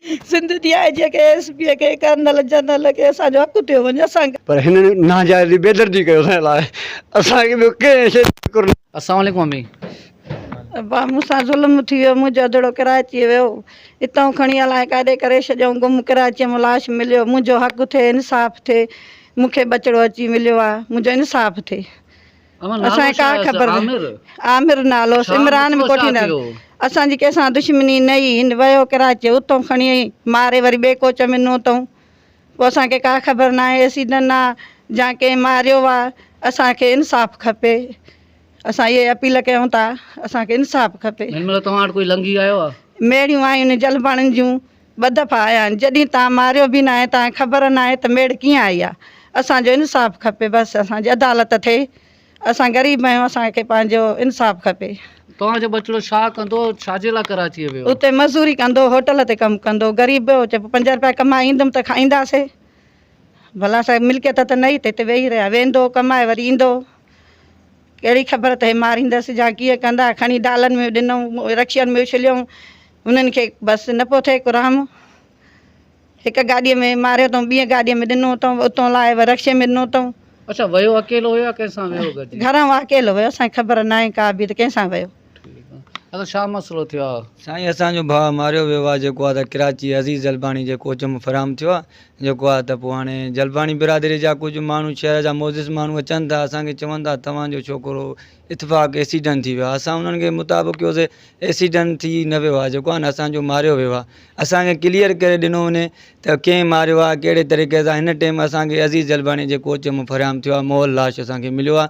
Sindh D I جي کي S P کي ڪرنل جنرل کي اسان جو حق ڏيو وڃي اسان. پر هنن ناجائزي بيدردي ڪيو اسان لاء اسان کي ٻيو ڪنهن شيء جو فڪر نه. السلام عليڪم امي. ابا مون سان ظلم ٿي ويو منهنجو اڌڙو ڪراچيء ويو اتئون کڻي الائي ڪاڏي ڪري ڇڏيائون گم ڪراچيء مان لاش مليو منهنجو حق ٿئي انصاف ٿئي مون کي ٻچڙو اچي مليو آ منهنجو انصاف ٿئي اسان کي ڪا خبر عامر نالو هوس عمران به ڪوٺيندا اسان جي ڪنهن سان دشمني نه هئي هن ويو ڪراچي اتون کڻي ماري وري ٻئي ڪوچ ۾ ڏنو اٿئون پوء اسان کي ڪا خبر ناهي ايسيڊنٽ آ يا ڪنهن ماريو آ اسان کي انصاف کپي اسان اهي اپيل ڪيون ٿا اسان کي انصاف کپي. هن مهل توهان وٽ ڪوئي لنگهي آيو آ؟ ميڙيون آيون آهن جلباڻين جون ٻه دفعا آيا آهن جڏهن توهان ماريو به ناهي توهان کي خبر ناهي ته ميڙ ڪيئن آئي آ اسان جو انصاف کپي بس اسان جي عدالت ٿئي اسان غريب آهيون اسان کي پنهنجو انصاف کپي. توهان جو ٻچڙو ڇا ڪندو هو ڇا جي لاء ڪراچيء ويو؟ اتي مزوري ڪندو هو هوٽل تي ڪم ڪندو هو غريب هو چئي پيو پنج رپيا ڪمائي ايندم ته کائينداسي ڀلا اسان کي ملڪيت ته نه هئي ته هتي ويهي رهيا ويندو هو ڪمائي وري ايندو هو ڪهڙي خبر ته هي ماريندس يا ڪيئن ڪندا کڻي ڊالن ۾ ڏنئون رڪشن ۾ اڇليئون انهن کي بس نه پيو ٿئي ڪو رحم. هڪ گاڏيء ۾ ماريو اٿئون، ٻيء گاڏيء ۾ ڏنو اٿئون، اتون لاهي وري رڪشي ۾ ڏنو اٿئون. اڇا ويو اڪيلو هيو يا ڪنهن سان ويو گڏجي؟ گهران اڪيلو ويو، اسان کي خبر ناهي ڪا به ته ڪنهن سان ويو. ٺيڪ آ. اڇا ڇا مسئلو ٿيو آ؟ سائين اسان جو ڀاء ماريو ويو آ جيڪو آ ته ڪراچي عزيز جلباڻي جي ڪوچ م فراهم ٿيو آ جيڪو آ ته پوء هاڻي جلباڻي برادري جا ڪجهه ماڻهو شهر جا معزز ماڻهو اچن ٿا اسان کي چون ٿا توهان جو ڇوڪرو اتفاق ايسيڊنٽ ٿي ويو آ اسان انهن کي مطابق ڪيوسي ايسيڊنٽ ٿي نه ويو آ جيڪو آ نه اسان جو ماريو ويو آ اسان کي ڪليئر ڪري ڏنو وڃي ته ڪنهن ماريو آ ڪهڙي طريقي سان هن ٽيم اسان کي عزيز جلباڻي جي ڪوچ مان فراهم ٿيو آ مئل لاش اسان کي مليو آ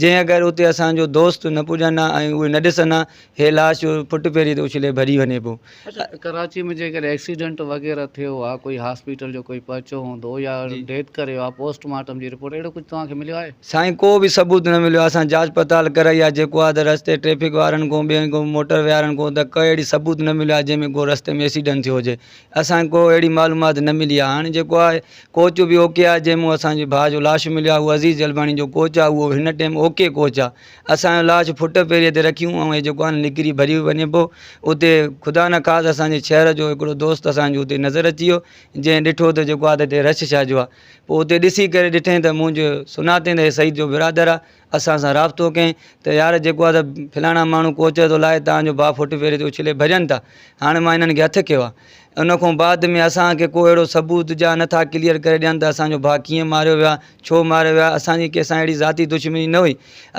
جنهن اگر اتي اسان جو دوست نه پڄن ها ۽ اهي نه ڏسن ها هي لاش ڦٽ ڦيري تي اڇلي ڀڄي وڃي پيو. اڇا ڪراچي ۾ جيڪڏهن ايڪسيڊنٽ وغيره ٿيو آ ڪوئي هاسپيٽل جو ڪوئي پرچو هوندو يا ڊيٿ ڪري ويو آ پوسٽ مارٽم جي رپورٽ اهڙو ڪجهه توهان کي مليو آهي؟ سائين ڪو به ثبوت نه مليو آ اسان جاچ پڙتال ڪرائي آ جيڪو آ ته رستي ٽريفڪ وارن کون ٻين کون موٽر وي وارن کون ته ڪو اهڙي ثبوت نه مليو آ جنهن ۾ ڪو رستي ۾ ايڪسيڊنٽ ٿيو هجي اسان کي ڪو اهڙي معلومات نه ملي آ هاڻي جيڪو آ ڪوچ به اوڪي آ جنهن مون اسان جي ڀاء جو لاش مليو آ اهو عزيز جلباڻي جو ڪوچ آ اهو هن ٽيم اوڪي ڪوچ آ اسان جو لاش ڦٽ پيريء تي رکيون ۽ هي جيڪو آهي نه نڪري ڀري وڃي پيو. اتي خدا نه خاص اسان جي شهر جو هڪڙو دوست اسان جو اتي نظر اچي ويو، جنهن ڏٺو ته جيڪو آهي ته هتي رش ڇا جو آهي. پوء اتي ڏسي ڪري ڏٺائين ته منهنجو سڃاتين ته هي سعيد جو برادر آهي. اسان سان رابطو ڪيائين ته يار جيڪو آهي ته فلاڻا ماڻهو ڪوچ ٿو لاهي توهان جو ڀاء ڦٽ پيريء تي اڇلي ڀڄن ٿا. هاڻي مان هنن کي هٿ ڪيو آهي. ان کان بعد ۾ اسان کي ڪو اهڙو ثبوت جا نٿا ڪليئر ڪري ڏين ته اسان جو ڀاء ڪيئن ماريو ويو آهي. ڇو ماريو ويا، اسان جي ڪنهن سان اهڙي ذاتي دشمني نه هئي،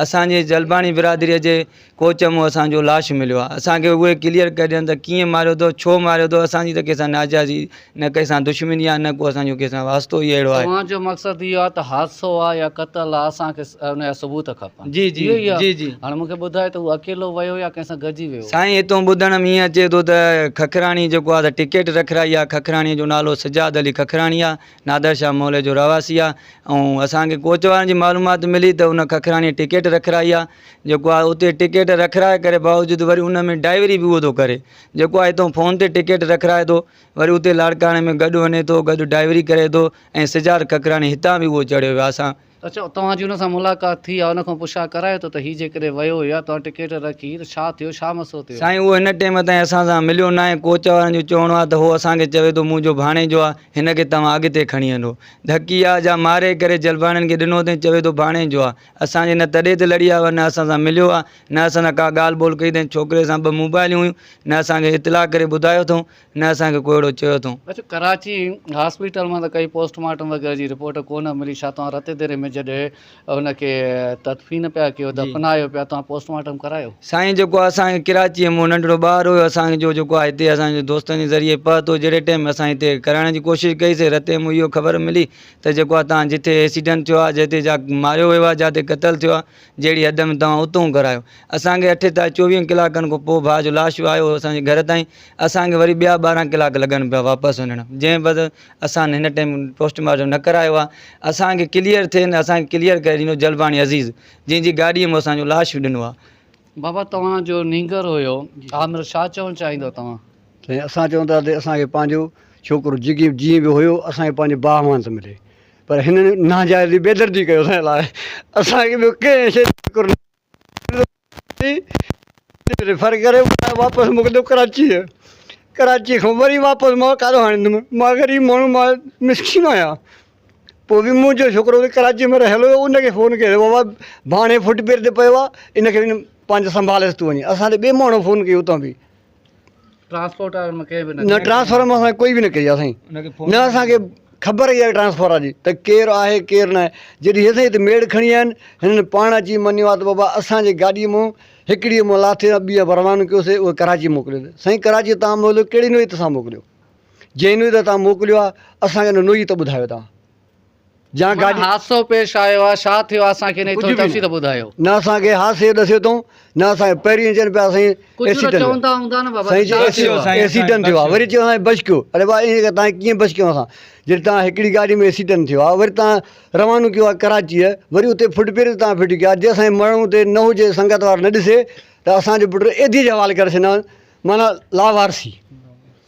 اسان جي جلباڻي برادريء جي ڪوچ مون اسان جو لاش مليو آهي، اسان کي اهي ڪليئر ڪري ڏين ته ڪيئن ماريو اٿو، ڇو ماريو اٿو، اسان جي ته ڪنهن سان ناجائزي نه ڪنهن سان دشمني آهي نه ڪو اسان جو ڪنهن سان واسطو ئي اهڙو آهي. توهان جو مقصد اهو آهي ته حادثو آهي يا قتل آهي اسان کي ان جا ثبوت کپن. جي جي اهو ئي آهي. جي جي. هاڻي مون کي ٻڌايو ته هو اڪيلو ويو يا ڪنهن سان گڏجي ويو؟ سائين هتون ٻڌڻ ۾ ائين اچي ٿو ته ککراڻي جيڪو آهي ته ٽڪيٽ رکرائي آهي، ککراڻي جو نالو سجاد علي ککراڻي آهي، نادر شاهه محلي جو رهواسي آ ۽ اسان کي ڪوچ وارن جي معلومات ملي ته ان ککراڻي ٽڪيٽ رکرائي آ جيڪو آ اتي ٽڪيٽ رکرائي ڪري باوجود وري ان ۾ ڊائيوري به اهو ٿو ڪري جيڪو آ هتو فون تي ٽڪيٽ رکرائي ٿو وري اتي لاڙڪاڻي ۾ گڏ وڃي ٿو گڏ ڊائيوري ڪري ٿو ۽ سجاد ککراڻي هتان به اهو چڙهيو ويو اسان اڇا توهان جي ان سان ملاقات ٿي آ ان کان پڇا ڪرايو ته هي جيڪڏهن ويو يا توهان ٽڪيٽ رکي ته ڇا ٿيو ڇا مسئلو ٿيو. سائين اهو هن ٽيم تائين اسان سان مليو ناهي ڪوچ وارن جو چوڻ آ ته هو اسان کي چوي ٿو منهنجو ڀاڻيجو آ هن کي توهان اڳتي کڻي هلو ڌڪي آ جا ماري ڪري جلباڻين کي ڏنو اٿئين چوي ٿو ڀاڻيجو آ اسان جي نه تڏي تي لڙي آيو آ نه اسان سان مليو آ نه اسان سان ڪا ڳالهه ٻولهه ڪئي اٿئين ڇوڪري سان ٻه موبائليون هيون نه اسان کي اطلاع ڪري ٻڌايو اٿئون نه اسان کي ڪو اهڙو چيو اٿئون. اڇا ڪراچي هاسپيٽل مان ته ڪئي پوسٽ مارٽم وغيره جي رپورٽ ڪونه ملي ڇا توهان رتي ديري ۾ جڏهن ان کي تدفين پيا ڪيو دفنايو پيا توهان پوسٽ مارٽم ڪرايو؟ سائين جيڪو اسان کي ڪراچيء مون ننڍڙو ٻار هيو اسان کي جو جيڪو آهي هتي اسان جي دوستن جي ذريعي پهتو جهڙي ٽيم اسان هتي ڪرائڻ جي ڪوشش ڪئي سي رتي مون اهو خبر ملي ته جيڪو آهي توهان جتي ايڪسيڊنٽ ٿيو آهي جتي جا ماريو ويو آهي جاتي قتل ٿيو آهي جهڙي حد ۾ توهان اتئون ڪرايو. اسان کي اٺيتاليهه چوويهن ڪلاڪن کان پوء ڀاء جو لاش آيو اسان جي گهر تائين. اسان کي وري ٻيا 12 ڪلاڪ لڳن پيا واپس وڃڻ. جنهن بعد اسان هن ٽائيم پوسٽ مارٽم نه ڪرايو آهي. اسان کي ڪليئر ٿئي نه اسان کي ڪليئر ڪري ڏنو جلباڻي عزيز جنهن جي گاڏيء ۾ اسان جو لاش ڏنو آهي. بابا توهان جو نينگر هيو عامر ڇا چوڻ چاهيندو توهان؟ سائين اسان چئون ٿا ته اسان کي پنهنجو ڇوڪرو جيڪي جيئن به هيو اسان کي پنهنجي باهه مانس ملي. پر هنن ناجائزي بيدردي ڪيو اسان لاء اسان کي ٻيو ڪنهن شيء جو فڪر نه ريفر ڪري واپس موڪليو ڪراچيء. ڪراچيء کان وري واپس مان ڪاڏو آڻيندم مان غريب ماڻهو مان مسڪين آهيان پوء به منهنجو ڇوڪرو به ڪراچيء ۾ رهيل هيو ان کي فون ڪيو بابا ڀاڻي فٽ پير تي پيو آهي ان کي پنهنجو سنڀاليس تون وڃي اسان ڏي ٻئي ماڻهو فون ڪئي اتان به ٽرانسپورٽ وارن مان ڪنهن به نه نه ٽرانسفر مان اسان ڪوئي به نه ڪئي آهي سائين نه اسان کي خبر ئي آهي ٽرانسفر جي ته ڪير آهي ڪير نه آهي جڏهن هي سائين هتي ميڙ کڻي آيا آهن هنن پاڻ اچي مڃيو آهي ته بابا اسان جي گاڏيء مان هڪڙيء مان لاٿي ۽ ٻيء روانو ڪيوسي اهي ڪراچي موڪليو سائين ڪراچي تان موڪليو ڪهڙي نوعيت سان موڪليو جنهن نوعيت تان موڪليو آهي اسان کي ان نوعيت ٻڌايو تان جا گاڏي حادثو پيش آيو آهي ڇا ٿيو آهي اسان کي انهي ٿوري تفصيل ٻڌايو. نه اسان کي حادثي جو ڏسيو اٿئون نه اسان کي پهرين چون پيا سائين ايڪسيڊنٽ چوندا هوندا نه بابا سائين ايڪسيڊنٽ ٿيو آهي وري چيو سائين بچ ڪيو اڙي بابا ائين تان ڪيئن بچ ڪيون اسان جڏهن تان هڪڙي گاڏي ۾ ايڪسيڊنٽ ٿيو آهي وري تان روانو ڪيو آهي ڪراچيء وري اتي فٽ پير تان فٽ ڪيو آهي جي اسان جي مرڻ اتي نه هجي سنگت وارا نه ڏسي ته اسان جو پٽ ايڌي جي حوالي ڪري ڇڏيندا معنيٰ لاوارثي.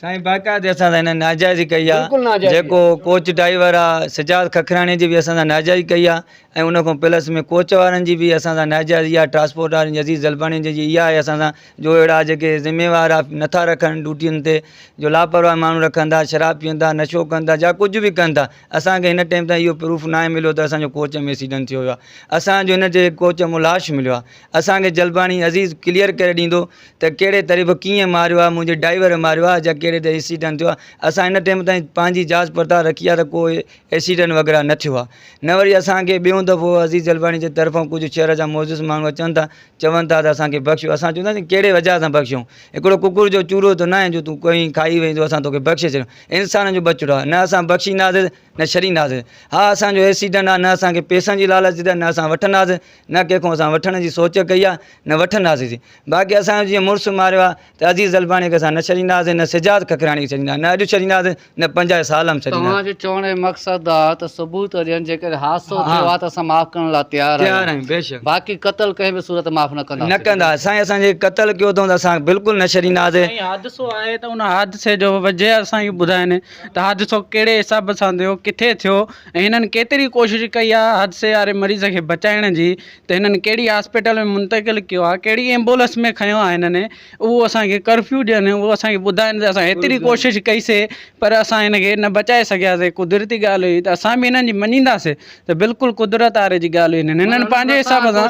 سائين باقاعدي اسان سان هنن ناجائزي ڪئي آ بلڪل ناجائزي جيڪو ڪوچ ڊائيور آ سجاد ککراڻي جي به اسان سان ناجائزي ڪئي آ ۽ ان کان پلس ۾ ڪوچ وارن جي به اسان سان ناجائزي آ ٽرانسپورٽ وارن جي عزيز جلباڻي جي اها آهي اسان سان جو اهڙا جيڪي ذميوار آ نٿا رکن ڊيوٽين تي جو لاپرواهه ماڻهو رکن ٿا شراب پيئن ٿا نشو ڪن ٿا جا ڪجهه به ڪن ٿا اسان کي هن ٽائيم تائين اهو پروف ناهي مليو ته اسان جو ڪوچ ۾ ايڪسيڊنٽ ٿيو ويو آهي اسان جو هن جي ڪوچ مون لاش مليو آهي اسان کي جلباڻي عزيز ڪليئر ڪري ڏيندو ته ڪهڙي طريقي ڪيئن ماريو آهي منهنجي ڊرائيور ماريو آهي يا ڪهڙي تي ايڪسيڊنٽ ٿيو آهي اسان هن ٽائيم تائين پنهنجي جاچ پڙتال رکي آهي ته ڪو ايڪسيڊنٽ وغيره نه ٿيو آهي نه وري اسان کي ٻيون دفعو عزيز جلباڻي جي طرفان ڪجهه شهر جا معزز ماڻهو اچن ٿا چون ٿا ته اسان کي بخشيو اسان چون ٿا ڪهڙي وجهه سان بخشيون هڪڙو ڪڪر جو چورو ته ناهي جو تون ڪوئي کائي ويندو اسان توکي بخشي ڇڏيون انسان جو ٻچڙو آهي نه اسان بخشينداسين نه ڇڏينداسين ها اسان جو ايڪسيڊنٽ آهي نه اسان کي پئسن جي لالچ اٿي نه اسان وٺنداسين نه ڪنهن کان اسان وٺڻ جي سوچ ڪئي آهي نه وٺنداسين باقي اسان جو جيئن مڙس ماريو آهي ته عزيز الباڻي کي اسان نه ڇڏينداسين نه سجاد ککراڻي کي ڇڏينداسين نه اڄ ڇڏينداسين نه 50 سال هم ڇڏينداسين. توهان جو چوڻ جو مقصد آ ته ثبوت ڏين جيڪڏهن حادثو ٿيو آ ته اسان معاف ڪرڻ لاء تيار آهيون بيشڪ باقي قتل ڪنهن به صورت معاف نه ڪنداسين. نه ڪندا سائين اسان جي قتل ڪيو اٿئون ته اسان بلڪل نه ڇڏينداسين. سائين حادثو آهي ته ان حادثي جو وجهه اسان کي ٻڌائين ته حادثو ڪهڙي حساب سان ٿيو ڪٿي ٿيو ۽ هنن ڪيتري ڪوشش ڪئي آ حادثي واري مريض کي بچائڻ جي ته هنن ڪهڙي هاسپيٽل ۾ منتقل ڪيو آ ڪهڙي ايمبولنس ۾ کنيو آ هنن اهو اسان کي ڪرفيو ڏين اهو اسان کي ٻڌائين ته اسان هيتري ڪوشش ڪئي سي پر اسان هن کي نه بچائي سگهياسي قدرتي ڳالهه هئي ته اسان به هنن جي مڃينداسي ته بلڪل قدرت واري جي ڳالهه هئي هنن پنهنجي حساب سان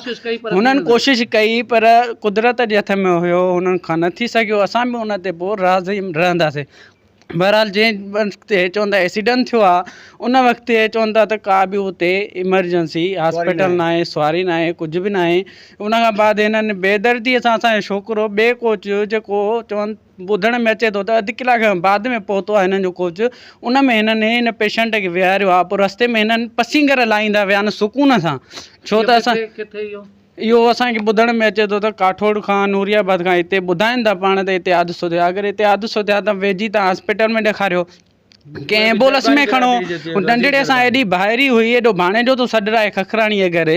هنن ڪوشش ڪئي پر قدرت جي هٿ ۾ هيو هنن کان نه ٿي سگهيو اسان به ان تي پوء راضي رهنداسي بهرحال جنهن وقت هي چون ٿا ايڪسيڊنٽ ٿيو آهي ان وقت هي چون ٿا ته ڪا به اتي ايمرجنسي هاسپيٽل ناهي سواري ناهي ڪجهه به ناهي ان کان بعد هنن بيدردي سان اسان جو ڇوڪرو ٻئي ڪوچ جيڪو چون ٻڌڻ ۾ اچي ٿو ته اڌ ڪلاڪ کان بعد ۾ پهتو آهي هنن جو ڪوچ ان ۾ هنن هن پيشنٽ کي ويهاريو آهي پوء رستي ۾ هنن پسينگر لاهيندا ويا آهن سڪون سان ڇو ته اسان اهو اسان کي ٻڌڻ ۾ اچي ٿو ته ڪاٺوڙ کان نوري آباد کان هتي ٻڌائين ٿا پاڻ ته هتي حادثو ٿيو آهي اگر هتي حادثو ٿيو آهي ته ويجهي تان هاسپيٽل ۾ ڏيکاريو ڪنهن ايمبولنس ۾ کڻو ننڍڙي سان ايڏي ڀائري هئي ايڏو ڀاڻيجو ٿو سڏرائي ککراڻي جي گهر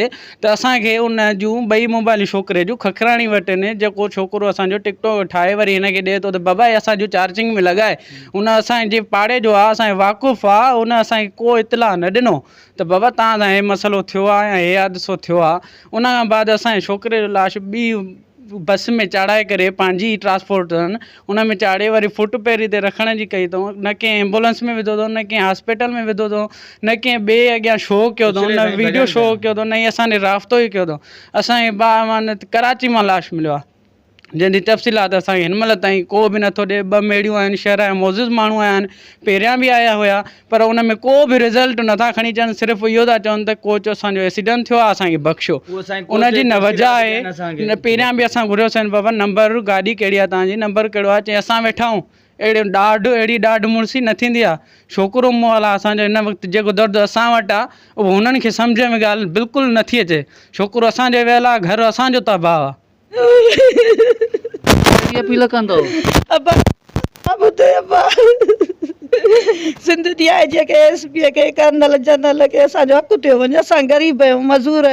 ته اسان کي ان جون ٻئي موبائلون ڇوڪري جون ککراڻي وٽ آهن جيڪو ڇوڪرو اسان جو ٽڪ ٽاڪ ٺاهي وري هن کي ڏئي ٿو ته بابا هي اسان جون چارجنگ ۾ لڳائي ان اسان جي پاڙي جو آهي اسان جو واقف آهي ان اسان کي ڪو اطلاع نه ڏنو ته بابا توهان سان هي مسئلو ٿيو آهي يا هي حادثو ٿيو آهي ان کان بعد اسان جي ڇوڪري جو لاش ٻي بس ۾ چاڙهائي ڪري پنهنجي ئي ٽرانسپورٽ اٿن ان ۾ چاڙهي وري فٽ پيري تي رکڻ جي ڪئي اٿئون نه ڪنهن ايمبولنس ۾ وڌو اٿئون نه ڪنهن هاسپيٽل ۾ وڌو اٿئون نه ڪنهن ٻئي اڳيان شو ڪيو اٿئون نه ويڊيو شو ڪيو اٿئون نه ئي اسان ڏي رابطو ئي ڪيو اٿئون اسان کي با ڪراچي مان لاش مليو آهي جنهن جي تفصيلات اسان کي هن مهل تائين ڪو به نٿو ڏئي، ٻه ميڙيون آهن، شهر جا معزز ماڻهو آيا آهن، پهريان به آيا هيا پر ان ۾ ڪو به رزلٽ نٿا کڻي اچن، صرف اهو ٿا چون ته ڪوچ اسان جو ايڪسيڊنٽ ٿيو آهي اسان کي بخشيو، ان جي نه وجهه آهي نه پهريان به اسان گهريوسين بابا نمبر گاڏي ڪهڙي آهي توهان جي نمبر ڪهڙو آهي چئي اسان ويٺا آهيون اهڙي ڏاڍ اهڙي ڏاڍ مڙسي نه ٿيندي آ ڇوڪرو مئل آ اسان جو هن وقت جيڪو درد اسان وٽ آ اهو هنن کي سمجهه ۾ ڳالهه بلڪل نٿي اچي ڇوڪرو اسان جو ويل آ گهر اسان جو تباهه آ. ڪهڙي اپيل ڪندؤ؟ ابا ٻڌ ابا سنڌ ڊي I جي کي ايس پي کي ڪرنل جنرل کي اسان جو حق ٿيو وڃي اسان غريب آهيون مزور آهيون.